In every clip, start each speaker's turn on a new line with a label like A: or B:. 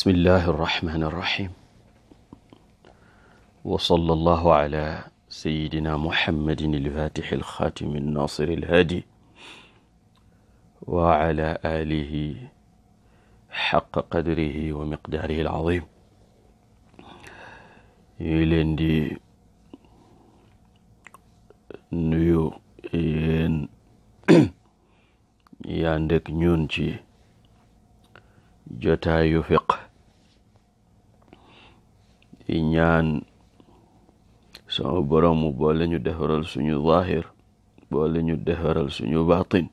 A: bismillahi irrahmani irrahim wa sallallahu ala sayidina muhammadin ilfatixi alxaatimi annasiri alhaadi wa ala alihi xaqa qadrihi wa miqdaarihi alazim. ñu leen di nuyu yéen yànd ak ñun ci jotaayu fiq di ñaan sama borom mu boole ñu defaral suñu zaahir boole ñu defaral suñu baatin.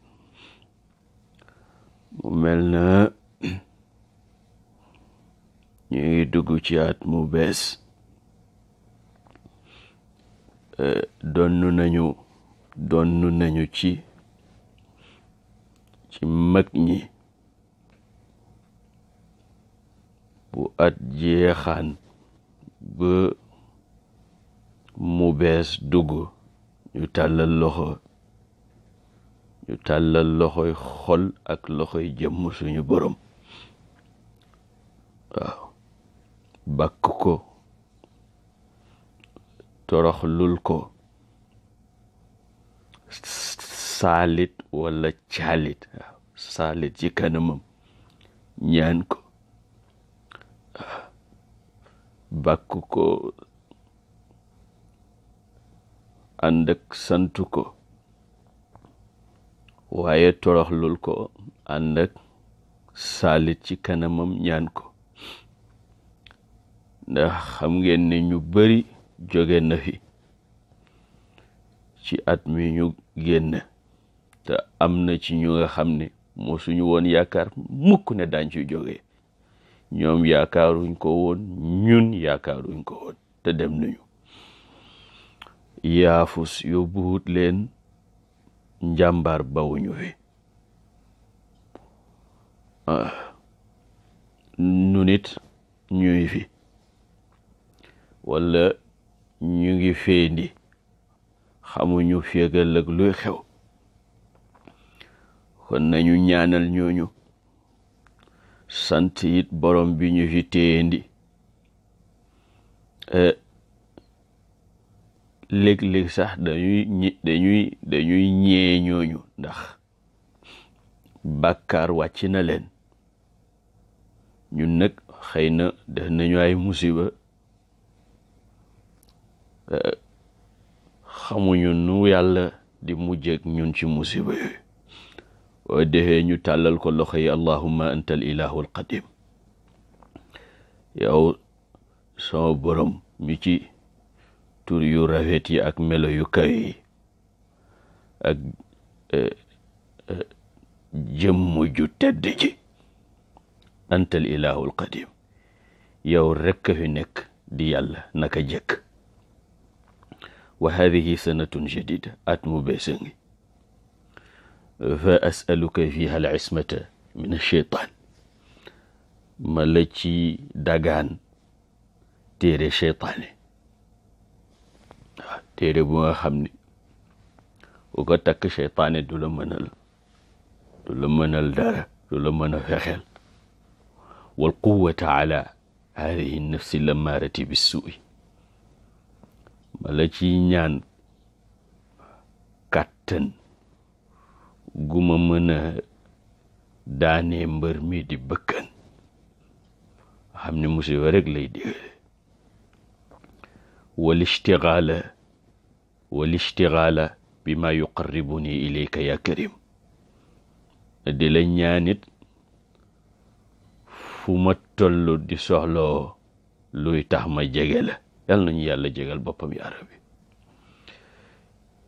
A: mu mel na ñu ngi dugg ci at mu bees. donnu nañu ci mag ñi bu at jeexaan ba mu bees dugg ñu tàllal loxoy xol ak loxoy jëmm suñu borom. waaw bàkk ko, toroxlul ko, saalit wala caalit. waaw saalit ci kanamam ñaan ko, bàkk ko, ànd ak sant ko, waaye toroxlul ko, ànd ak saalit ci kanamam ñaan ko. ndax xam ngeen ne ñu bari jóge na fi ci at mi ñu génn, te am na ci ñu nga xam ne moo suñu woon yaakaar mukk ne daañ ci jóge. ñoom yaakaaruñ ko woon, ñun yaakaaruñ ko woon, te dem nañu. yaafus yóbbuwut leen, njàmbaar bawuñu fi. nu nit ñuy fi wala ñu ngi feendi, xamuñu féegal ak luy xew. kon nañu ñaanal ñooñu, sant it borom bi ñu fi téyendi. léeg-léeg sax dañuy ñee ñooñu ndax bàkkaar wàcc na leen. ñun nag xëy na def nañu ay musiba, xamuñu nu yàlla di mujjeg ñun ci musiba yooyu. boo defee ñu tàllal ko loxo yi, allahumma anta al ilahu al qadim. yow sama borom mi ci tur yu rafet yi ak melo yu kawe yi ak jëmm ju tedd ji, anta al ilahu al qadim. yow rekk fi nekk di yàlla naka jëkk. wa hadihi sanatun jadida, at mu bees a ngi. fa asaluka fiha al ismata min alcheytaan. ma la ci dagaan téere cheytaane. waaw téere bu nga xam ne bu ko takk cheytaane du la mënal dara, du la mën a fexeel. wal quwwata ala hadihi nafsi lamaarati bissuu'i. ma la ci ñaan kàttan guma mën a daanee mbër mi di bëkkan, xam ne musiba rek lay digale. wal ishtigaala bima yuqarribuni ilayka ya karim. di la ñaanit fu ma toll di soxloo luy tax ma jege la. yàlla nañu yàlla jegal boppam yaa rabbi.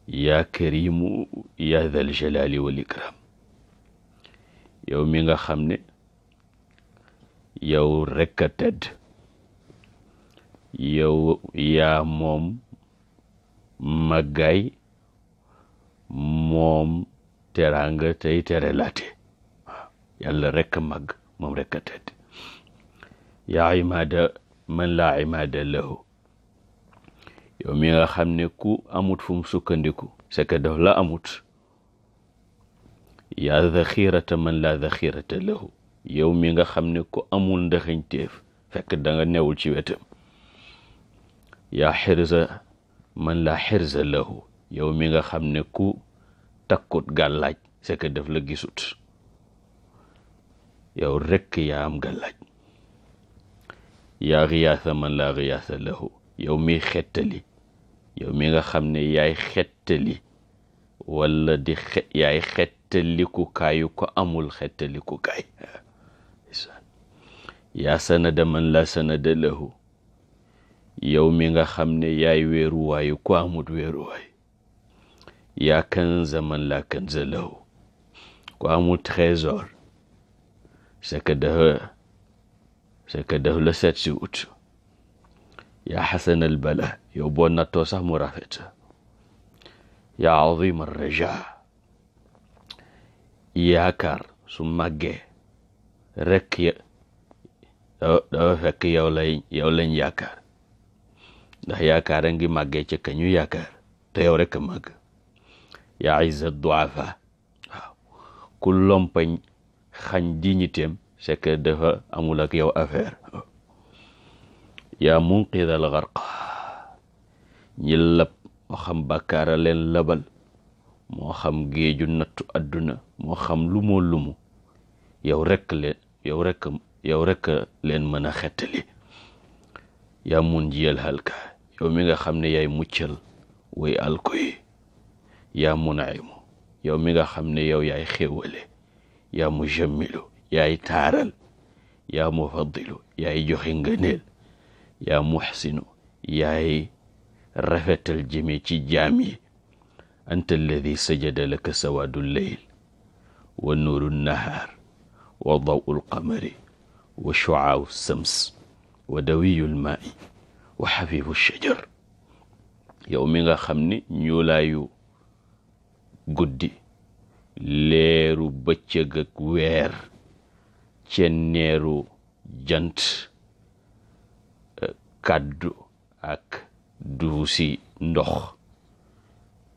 A: yaa karimu yaa dhal jalali wal ikram. yow mi nga xam ne yow rekk a tedd, yow yaa moom màggaay, moom teraanga tey terelaate. waaw yàlla rekk a màgg, moom rekk a tedd. yaa imaada man laa imaada lahu. yow mi nga xam ne ku amut fu mu sukkandiku c'est que daf la amut. yaa dhaxirata man laa dhaxirata lahu. yow mi nga xam ne ku amul ndaxañteef fekk da nga newul ci wetam. yaa xirza man la xirza lahu, yow mi nga xam ne ku takkut gàllaaj c'est que daf la gisut, yow rekk yaa am gàllaaj. yaa giyaasa man la giyaasa lahu, yow mi xettali, yow mi nga xam ne yaay xettali wala yaay xettaliku kaayu ko amul xettaliku kaay. yaa sanada man la sanada lahu, yow mi nga xam ne yaay weeruwaayu ko amut weeruwaay. yaa kanza man la kanza lahu, ko amul trésor c'est que daf la seet si ut. yaa xasan al bala, yow boo nattoo sax mu rafet. yaa azim al raja, yaakaar su màggee rekk dafa fekk yow lañ yaakaar, ndax yaakaar a ngi màggee ca kañu yaakaar te yow rekk a màgg. yaa izza duafa, waaw ku lompañ xañ dignitéem c'est que dafa amul ak yow affaire. yaa munqidha al gharqa, ñi lab moo xam bàkkaara leen labal, moo xam géeju nattu àdduna, moo xam lumu yow rekk leen mën a xettali. yaa munjiyal halka, yow mi nga xam ne yaay muccal way alko yi. yaa munaimu, yow mi nga xam ne yow yaay xéewale. yaa mujammilu, yaay taaral. yaa mufaddilu, yaay joxe ngëneel. yaa muxsinu, yaay rafetal jëme ci jaam yi. anta alladi sajada laka sawaadu lleyl wa nuuru nahaar wa dawu lqamari wa shucaawu sams wa dawiyu lmaai wa xafiifu shajar. yow mi nga xam ne ñuulaayu guddi, leeru bëccëg ak weer, cenneeru jant, kàddu ak duusi ndox,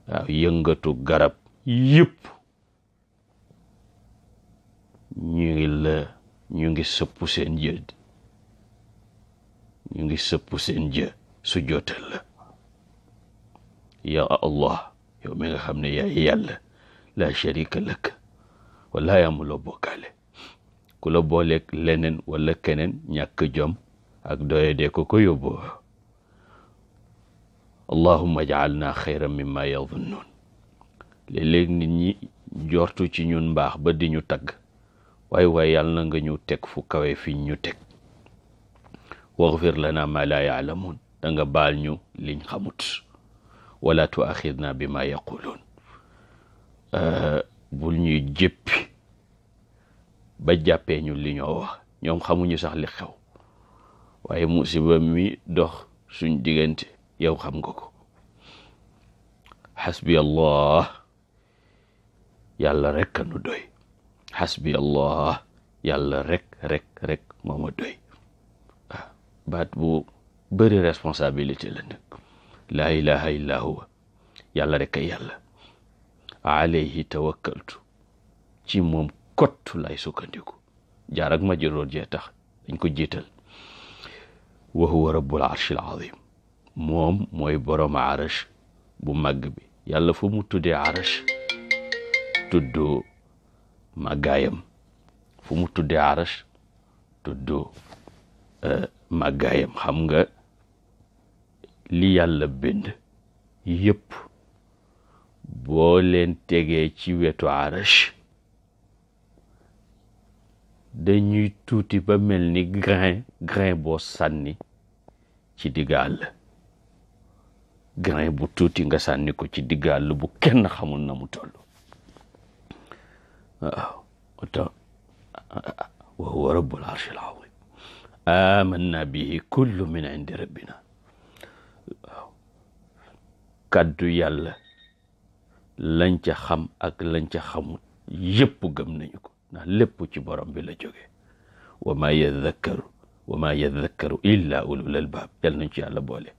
A: waaw yëngatu garab yëpp ñu ngi sëpp seen jë, su jootal la. ya Allah, yow mi nga xam ne yaay yàlla, la sharika lak, wala amuloo bokkaale. ku la booleeg leneen wala keneen ñàkk jom ak doye de ko yóbboo. allahumma ja'alna xayran mimma yadhunnun, léeg-léeg nit ñi jortu ci ñun mbaax ba di ñu tagg, waaye yàlla na nga ñu teg fu kawe fi ñu teg. waghfir lana ma la ya'lamun, da nga baal ñu liñ xamut. wala tuaxidna bima yaqulun, bul ñuy jéppi ba jàppee ñu li ñoo wax, ñoom xamuñu sax li xew, waaye musiba mi dox suñ diggante yow xam nga ko. xasbi allah, yàlla rek a nu doy. xasbi allah, yàlla rek moo ma doy. waaw baat bu bëri responsabilité la nag. laa ilaha illa huwa, yàlla rek ay yàlla. alayhi tawakkaltu, ci moom kott lay sukkandiku. jaar ak majruur jee tax dañ ko jiital. wa huwa rabbul arshil azim, moom mooy borom arash bu màgg bi. yàlla fu mu tuddee arash tudd màggaayam, fu mu tuddee arash tudd màggaayam. xam nga li yàlla bind yëpp boo leen tegee ci wetu arash dañuy tuuti ba mel ni grain boo sànni ci diggaal. grain bu tuuti nga sànni ko ci diggaal bu kenn xamul na mu toll. waaw wa huwa rabbul arshil azim amanna bihi kullu min indi rabbina. waaw kàddu yàlla lañ ca xam ak lañ ca xamul yëpp gëm nañu ko, ndax lépp ci borom bi la jóge. wa ma yadhakkaru illa ulul albab. yal nañ ci yàlla boole.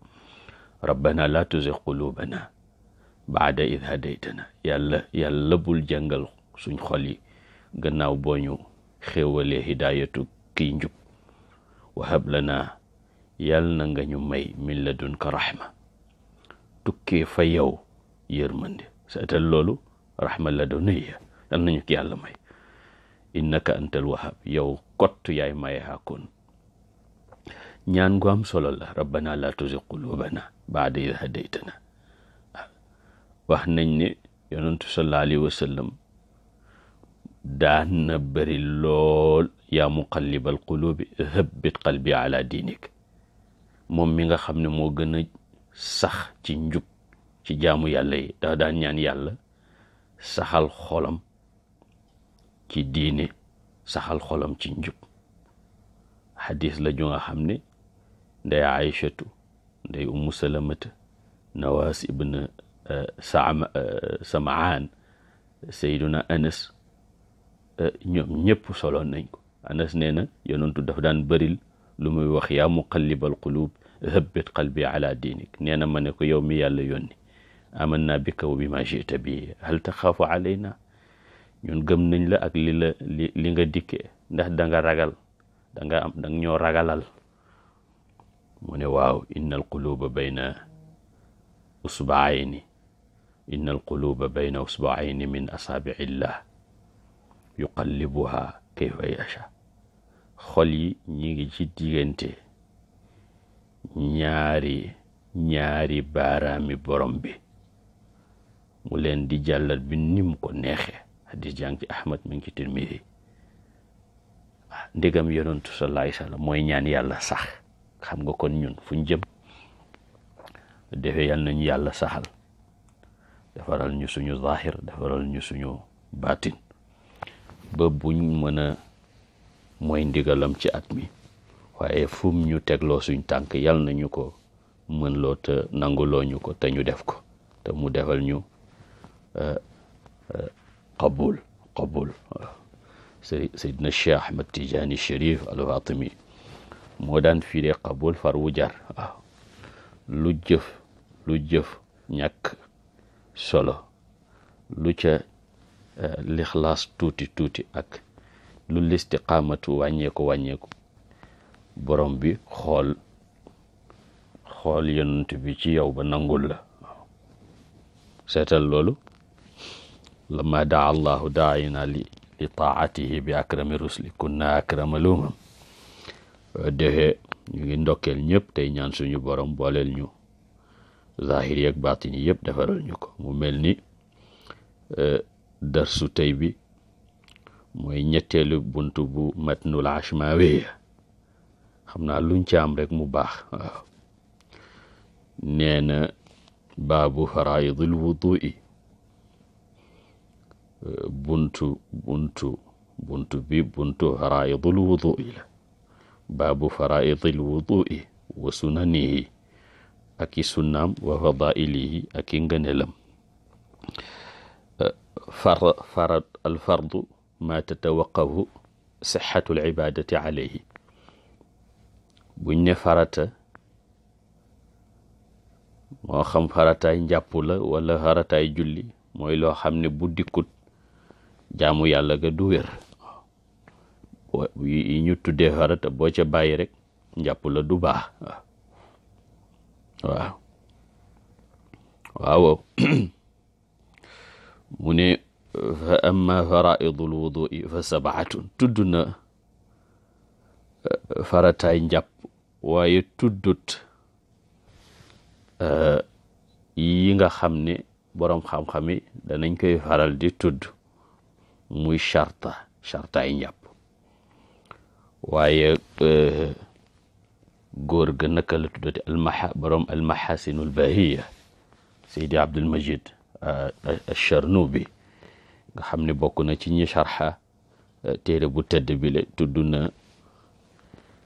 A: rabbana la tuzigh qulubana ba'da idh hadaytana, yàlla bul jàngal suñ xol yi gannaaw boo ñu xéwalee hidaayatu kiy njub wahab lana yàll na nga ñu may min ladunka rahma tukkee fa yow yërmande seetal loolu rahma ladunniya yal nañu ki yàlla may innaka antal wahab yow kott yaay maye hakoon ñaan gu am solo la rabbana la tuzigh qulubana ba'da idh hadaytana wax nañ ne yonentu sallallahu alayhi wa sallam daan na bëri lool yaa muqallibal qulubi thabbit qalbi ala diinik moom mi nga xam ne moo gën a sax ci njub ci jaamu yàlla yi dafa daan ñaan yàlla saxal xolam ci diine saxal xolam ci njub xadis la ju nga xam ne nday aïchatu nday ummu salamata nawaas ibn samaan sayduna anas ñoom ñëpp soloon nañ ko. anas nee na yonentu dafa daan bëril lu muy wax yaa muqallibal qulub thabbit qalbi ala diinik nee na ma ne ko yow mi yàlla yónni amanna bika wa bima jita bi hal taxaafu alayna ñun gëm nañ la ak li nga dikkee ndax danga ragal danga ñoo ragalal mu ne waaw inna al quluba bayna usbaayni min asaabiillah yuqallibuha kayfa yasha xol yi ñi ngi ci diggante ñaari baaraami borom bi mu leen di jàllat bi nim ko neexe hadis jàng ci ahmad mi ngi ci tirmidi ndegam yonentu sallallahu alayhi wasallam mooy ñaan yàlla sax xam nga kon ñun fuñ jëm defee yàlla nañu yàlla saxal defaral ñu suñu zahir defaral ñu suñu baatin ba buñ mën a mooy ndigalam ci at mi waaye fum ñu tegloo suñ tànk yàlla nañu ko mën loo te nanguloo ñu ko te ñu def ko te mu defal ñu qabul Seydina Cheikh Ahmad Tijani Sharif al-Fatimi moo daan firee qabul far wu jar waaw lu jëf ñàkk solo lu ca lixlaas tuuti ak lu listiqaamatu wàññeeku borom bi xool yonent bi ci yow ba nangul la waaw seetal loolu lama daa allahu daayina li taatihi bi akrami rusli kunna akrama lumam defee ñu ngi ndokkeel ñëpp tey ñaan suñu borom booleel ñu zahir yi ak baatin yi yëpp defaral ñu ko mu mel ni darsu tey bi mooy ñetteelu buntu bu matnul ashmawiya xam naa luñ ci am rek mu baax waaw nee na baabu faraidil wudui buntu faraidil wudui la baabu faraidil wudui wa sunanihi ak i sunnaam wa fadailihi ak i ngëneelam alfardu ma tatawaqafu sixatu alibadati alayhi buñ ne farata moo xam farataay njàpp la wala farataay julli mooy loo xam ne bu dikkut jaamu yàlla ga du wér yi ñu tuddee farata boo ca bàyyi rek njàpp la du baax waaw mu ne fa amma faraidul wudui fa sabaatun tudd na farataay njàpp waaye tuddut yi nga xam ne boroom xam-xam yi danañ koy faral di tudd muy chartaay njàpp waaye góor ga naka la tuddati boroom almahasinul bahiya Seydi Abdul Majid Charnubi nga xam ne bokk na ci ñi charxa téere bu tedd bi le tudd na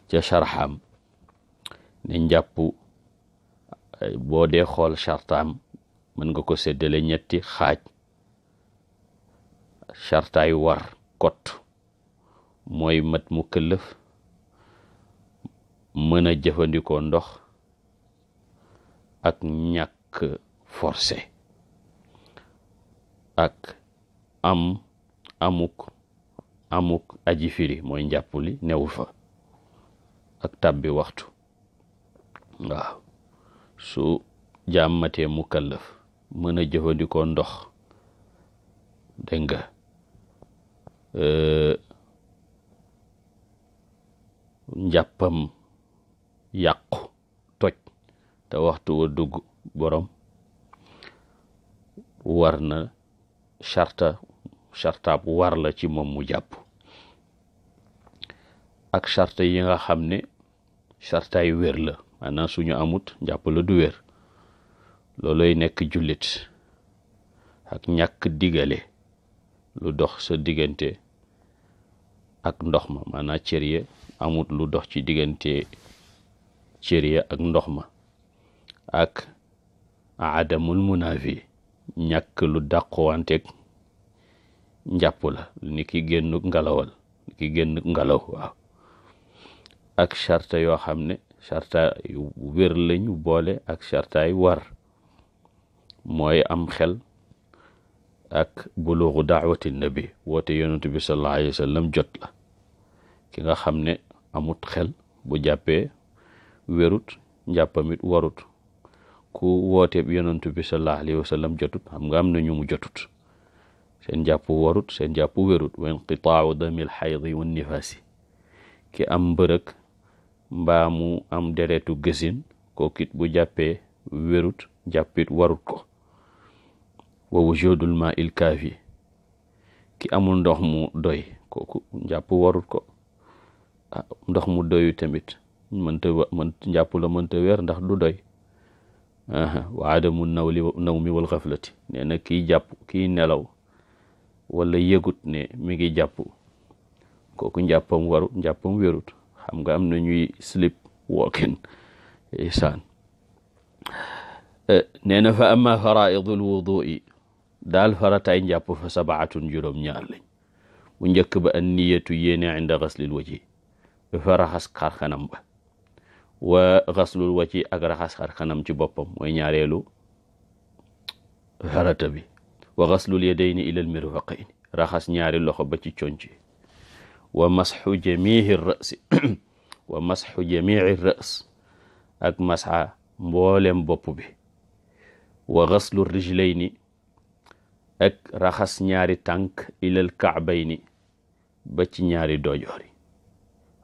A: ca charxam ne njàpp boo dee xool chartaam mën nga ko séddale ñetti xaaj chartaay war kot mooy mat mu këllëf mën a jëfandikoo ndox ak ñàkk forcé ak amuk amuk aji firi mooy njàpp li newu fa ak tàbbi waxtu. waaw su jàmmatee mukallaf mën a jëfandikoo ndox dégg nga njàppam yàqu toj te waxtu wa dugg borom war na chartaab war la ci moom mu jàpp ak charta yi nga xam ne chartaay wér la maanaam suñu amut njàpp la du wér looloy nekk jullit ak ñàkk digale lu dox sa diggante ak ndox ma maanaam cër ya amut lu dox ci diggante cër ya ak ndox ma ak adamul munafi ñàkk lu dàquwanteeg njàpp la ni ki génnuk ngalawal ni ki génnuk ngalaw waaw ak charta yoo xam ne charta yu wér lañu boole ak chartaay war mooy am xel ak bulugu daawati nabi woote yonentu bi sallallahu alayhi wa sallam jot la ki nga xam ne amut xel bu jàppee wérut njàppamit warut ku woote yonentu bi sallallahu alayhi wa sallam jotut xam nga am na ñu mu jotut seen jàpp warut seen jàpp wérut wa inqitaau damil xaydi wa nifaasi ki am mbërëg mbaa mu am deretu gësin kookit bu jàppee wérut jàppit warut ko wa wujudul ma il kaafi ki amul ndox mu doy kooku njàpp warut ko ndox mu doyu tamit njàpp la mënta wér ndax du doy wa adamu nawmi wal xaflati nee na kiy jàpp kiy nelaw wala yëgut ne mi ngi jàpp kooku njàppam wérut xam nga am na ñuy sleep walking isaan nee na fa amma faraidul wudui daal farataay njàpp fa sabaatun juróom-ñaar lañ bu njëkk ba an niyatu yéene inda xaslil waji fa raxas xar kanam ba wa xaslul waji ak raxas xar kanam ci boppam mooy ñaareelu farata bi wa xaslul yadayni ilal mirfaqayni raxas ñaari loxo ba ci conci wa masxu jamihi rasi wa masxu jamici ras ak masxa mboolem bopp bi wa xaslu rijlayni ak raxas ñaari tànk ilal kaabayni ba ci ñaari doojoor yi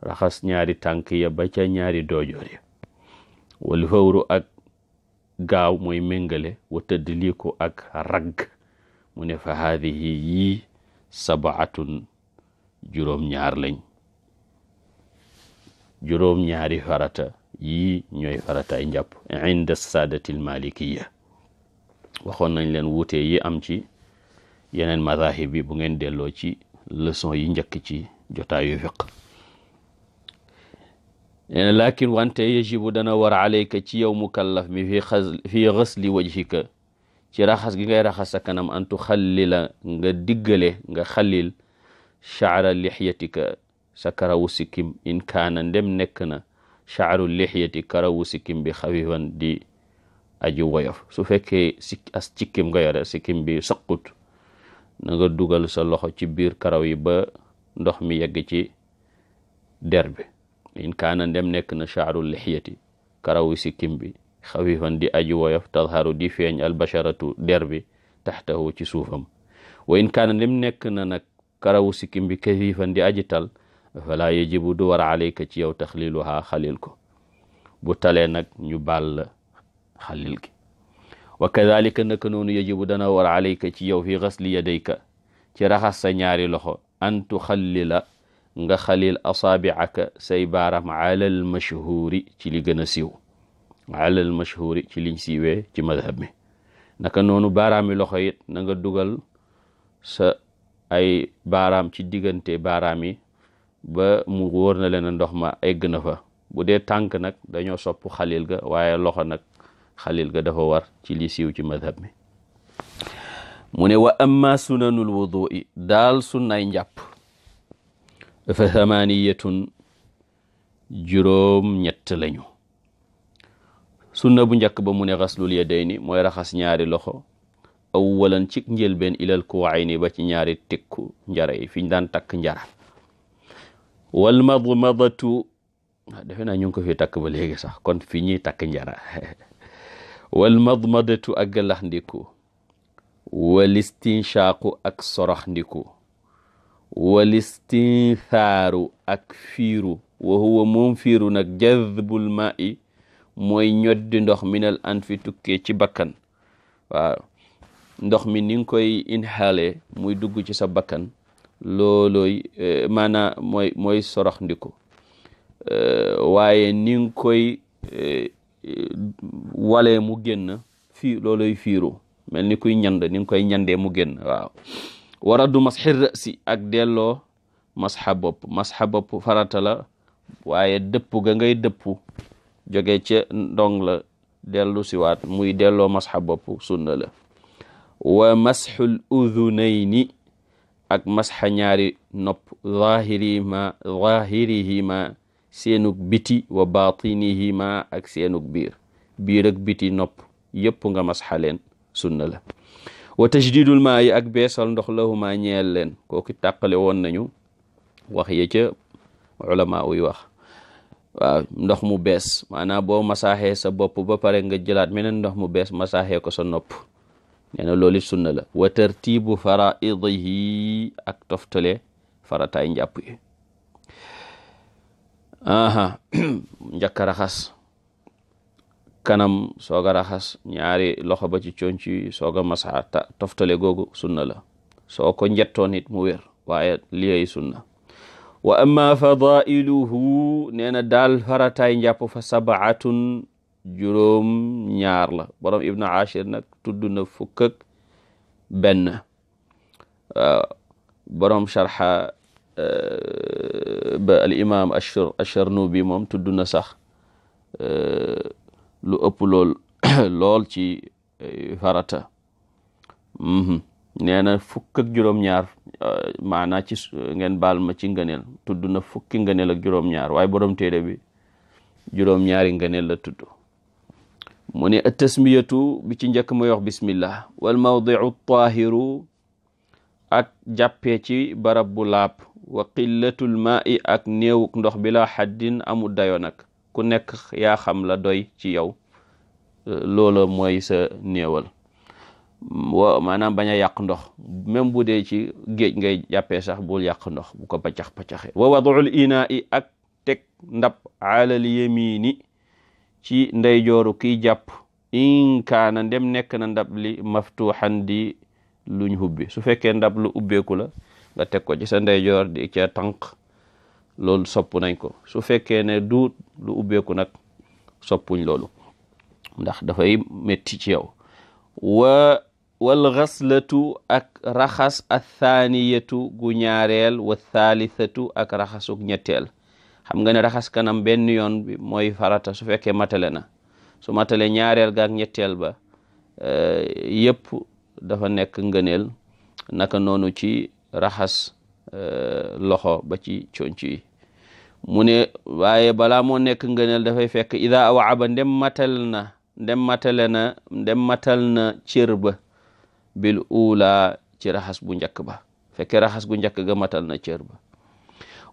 A: raxas ñaari tànk ya ba ca ñaari doojoor ya wal fawru ak gaaw mooy méngale wa tadliku ak ragg mu ne fa haadihi yii sabaatun juróom-ñaar lañ juróom-ñaari farata yii ñooy farataay njàpp inda saadatil malikiya waxoon nañ leen wuute yi am ci yeneen madahib yi bu ngeen delloo ci leçon yi njëkk ci jotaayu fiq lakin wante yajibu dana war alayka ci yow mukallaf mi fi xasli wajhika ci raxas gi ngay raxas sa kanam an tuxallila nga diggale nga xallil chaara lixyatika sa karawu sikkim in kaana ndem nekk na chaaru lixyati karawu sikkim bi xafifan di aju woyof su fekkee as cikkim nga yore sikkim bi saqut na nga dugal sa loxo ci biir karaw yi ba ndox mi yegg ci der bi in kaana ndem nekk na chaaru lixyati karawu sikkim bi xafifan di aju woyof tadharu di feeñ albasharatu der bi taxtahu ci suufam wa in kaana ndem nekk na nag karawu sikkim bi kafifan di aji tal fala yajibu du war alayka ci yow taxliluha xalil ko bu talee nag ñu baal la xalil gi wa kadalika naka noonu yajibu dana war alayka ci yow fi xasli yadayka ci raxas sa ñaari loxo an tuxallila nga xalil asaabiaka say baaram alal mashhuri ci li gën a siiw alal mashhuri ci liñ siiwee ci madhab mi naka noonu baaraami loxo it na nga dugal sa ay baaraam ci diggante baaraam yi ba mu wóor na leen ndox ma egg na fa bu dee tànk nag dañoo sopp xalil ga waaye loxo nag xalil ga dafa war ci li siiw ci madhab mi mu ne wa amma sunanul wudui daal sunnay njàpp fa thamaniyatun juróom ñett lañu sunna bu njëkk ba mu ne xaslul yadayni mooy raxas ñaari loxo awwalan ci njëlbeen ilal kuwayni ba ci ñaari tekku njara yi fi ñu daan takk njara wal madmadatu defe naa ñu ngi ko fi takk ba léegi sax kon fi ñuy takk njara wal madmadatu ak galax ndiku wal istinshaqu ak sorox ndiku wal istinthaaru ak fiiru wa huwa moom fiiru nag jadbul ma'i mooy ñoddi ndox minal anfi tukkee ci bakkan waaw ndox mi ni nga koy inhale muy dugg ci sa bakkan loolooy maanaam mooy sorox ndiku waaye ni nga koy walee mu génn fii looloy fiiru mel ni kuy ñand ni nga koy ñandee mu génn waaw waradu masxi rasi ak delloo masxa bopp farata la waaye dëpp ga ngay dëpp jóge ca ndong la dellu siwaat muy delloo masxa bopp sunna la wa masxul udhunayni ak masxa ñaari nopp zahirihima seenug biti wa batinihima ak seenug biir ak biti nopp yëpp nga masxa leen sunna la wa tajdidul maa yi ak beesal ndox lahuma ñeel leen kooku tàqale woon nañu wax ye ca ulama uy wax waaw ndox mu bees maanaam boo masaaxee sa bopp ba pare nga jëlaat meneen ndox mu bees masaaxee ko sa nopp nee na loolu sunna la wa tartibu faraidihi ak toftale farataay njàpp yi njëkk a raxas kanam soog a raxas ñaari loxo ba ci conc yi soog a masaa toftale googu sunna la soo ko njettoon it mu wér waaye liyey sunna wa amma fadailuhu nee na daal farataay njàpp fa sabaatun juróom ñaar la borom ibnu ashir nag tudd na fukk ak benn borom sharxa ba al imam Ash-Sharnubi moom tudd na sax lu ëpp lool ci farata nee na fukk ak juróom-ñaar maanaa ci ngeen baal ma ci ngëneel tudd na fukki ngëneel ak juróom-ñaar waaye borom téere bi juróom-ñaari ngëneel la tudd mu ne at-tasmiyatu bi ci njëkk muy wax bismillah wal mawdi'u tahiru ak jàppee ci barab bu laab wa qillatul maa'i ak néewuk ndox bi la xaddin amul dayo nag ku nekk yaa xam la doy ci yow loola mooy sa néewal wa maanaam bañ a yàq ndox même bu dee ci géej ngay jàppee sax bul yàq ndox bu ko paccax-paccaxe wa wad'ul inaa'i ak teg ndab alal yamini ci ndeyjooru kiy jàpp in kaana ndem nekk na ndab li maftuxan di luñ hubbi su fekkee ndab lu ubbeeku la nga teg ko ci sa ndeyjoor di ca tànk loolu sopp nañ ko su fekkee ne du lu ubbeeku nag soppuñ loolu ndax dafay metti ci yow wal ghaslatu ak raxas athaniyatu gu ñaareel wa thalithatu ak raxasuk ñetteel xam nga ne raxas kanam benn yoon bi mooy farata su fekkee matale na su matale ñaareel gaak ñetteel ba yëpp dafa nekk ngëneel naka noonu ci raxas loxo ba ci conc yi mu ne waaye balaa moo nekk ngëneel dafay fekk ida awaaba ndem matal na cër ba bil ula ci raxas bu njëkk ba fekkee raxas gu njëkk ga matal na cër ba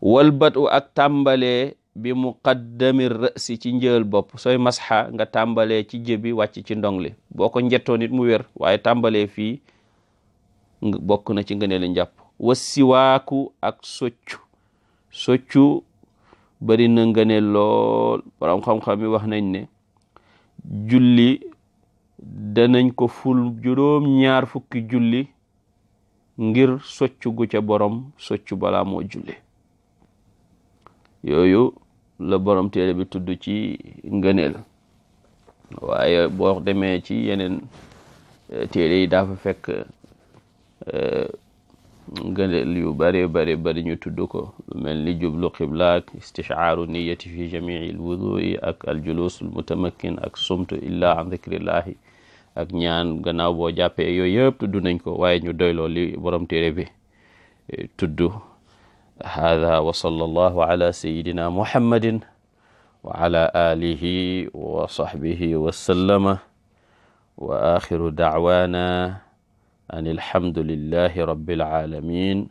A: wal batu ak tàmbalee bi muqaddami rasi ci njël bopp sooy masxa nga tàmbalee ci jëbi wàcc ci ndong li boo ko njettoo nit mu wér waaye tàmbalee fii bokk na ci ngëneelu njàpp wa siwaaku ak soccu bari na ngëneel lool borom xam-xam yi wax nañ ne julli danañ ko ful juróom-ñaar fukki julli ngir soccu gu ca borom soccu balaa moo julli yooyu la borom téere bi tudd ci ngëneel waaye boo demee ci yeneen téere yi dafa fekk ngëneel yu bare bari ñu tudd ko lu mel ni jublu qibla ak istishaaru niyati fi jamii alwudui ak aljulus almutamakkin ak sumtu illa an dhikrillahi ak ñaan gannaaw boo jàppee yooyu yëpp tudd nañ ko waaye ñu doyloo li borom téere bi tudd hada wa sallallahu ala sayidina muhammadin wa ala alihi wa sahbihi wa sallama wa akhiru da'wana an alhamdulillahi rabbil alamin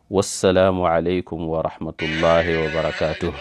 A: wassalaamu aleykum wa rahmatullahi wa barakatuh.